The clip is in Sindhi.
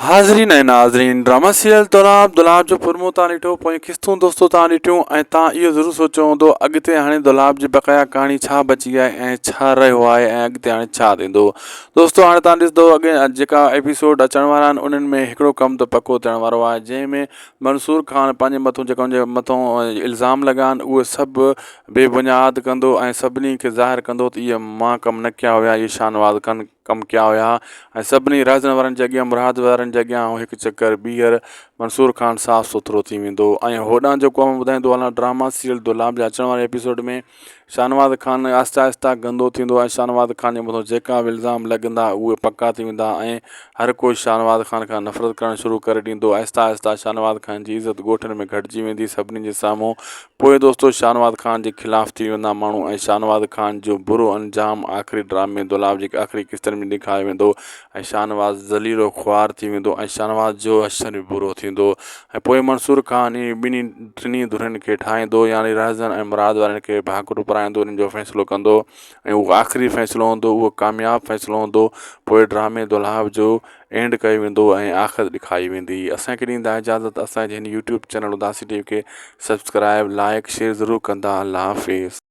حاضرين ۽ ناظرين ڊراما سيريل دولاب دولاب جو پرمو تان ڏٺو پويون قسطون دوستو تان ڏٺيون ۽ تان اهو ضرور سوچيو هوندو اڳتي هاڻي دولاب جي بقايا ڪهاڻي ڇا بچي آهي ۽ ڇا رهيو آهي ۽ اڳتي هاڻي ڇا ٿيندو دوستو هاڻي تان ڏسندو اڳي جيڪا ايپيسوڊ اچڻ وارا آهن انهن ۾ هڪڙو ڪم ته پڪو ٿيڻ وارو آهي جنهن ۾ منصور خان پنهنجي مٿو جيڪا ان جي مٿو الزام لڳا آهن اهي سڀ بي بنياد ڪندو ۽ سڀني کي ظاهر ڪندو ته اهي مان ڪم نه ڪيا هيا اهي شاهنواز خان ڪم ڪيا هيا ۽ سڀني رهزن وارن جي اڳيان مراد وارن جي اڳيان هڪ چڪر ٻيهر منصور خان صاف سٿرو ٿي ويندو ۽ هوڏانهن جيڪو آئون ٻڌائيندو هلان ڊراما سيريل دولاب جي اچڻ واري ايپيسوڊ ۾ شاهنواز خان آهستي آهستي گندو ٿيندو ۽ شاهنواز خان جي مٿان جيڪا به الزام لڳندا اهي پڪا ٿي ويندا ۽ هر ڪوئي شاهنواز خان کان نفرت ڪرڻ شروع ڪري ڏيندو آهستي آهستي شاهنواز خان جي عزت ڳوٺن ۾ گهٽجي ويندي سڀني جي سامهون پوء دوستو شاهنواز خان جي خلاف ٿي ويندا ماڻهو ۽ شاهنواز خان جو برو انجام آخري ڊرامي دولاب جي آخري قسطن ۾ ڏيکاريو ويندو ۽ شاهنواز ذليل و خوار ٿي ويندو ۽ شاهنواز جو حشر به برو ٿيندو ۽ پوء منصور خان انهي ٻنهي ٽنهي ڌرين کي ٺاهيندو يعني رهزن ۽ مراد وارن کي ڀاڪر پرائيندو انهن جو فيصلو ڪندو ۽ اهو آخري فيصلو هوندو اهو ڪامياب فيصلو هوندو پوء ڊرامي دولاب جو اينڊ ڪيو ويندو ۽ آخر ڏکائي ويندي اسان کي ڏيندا اجازت اسان جي هن يوٽيوب چينل اداسي ٽي وي کي سبسڪرائب لائڪ شيئر ضرور ڪندا الله حافظ.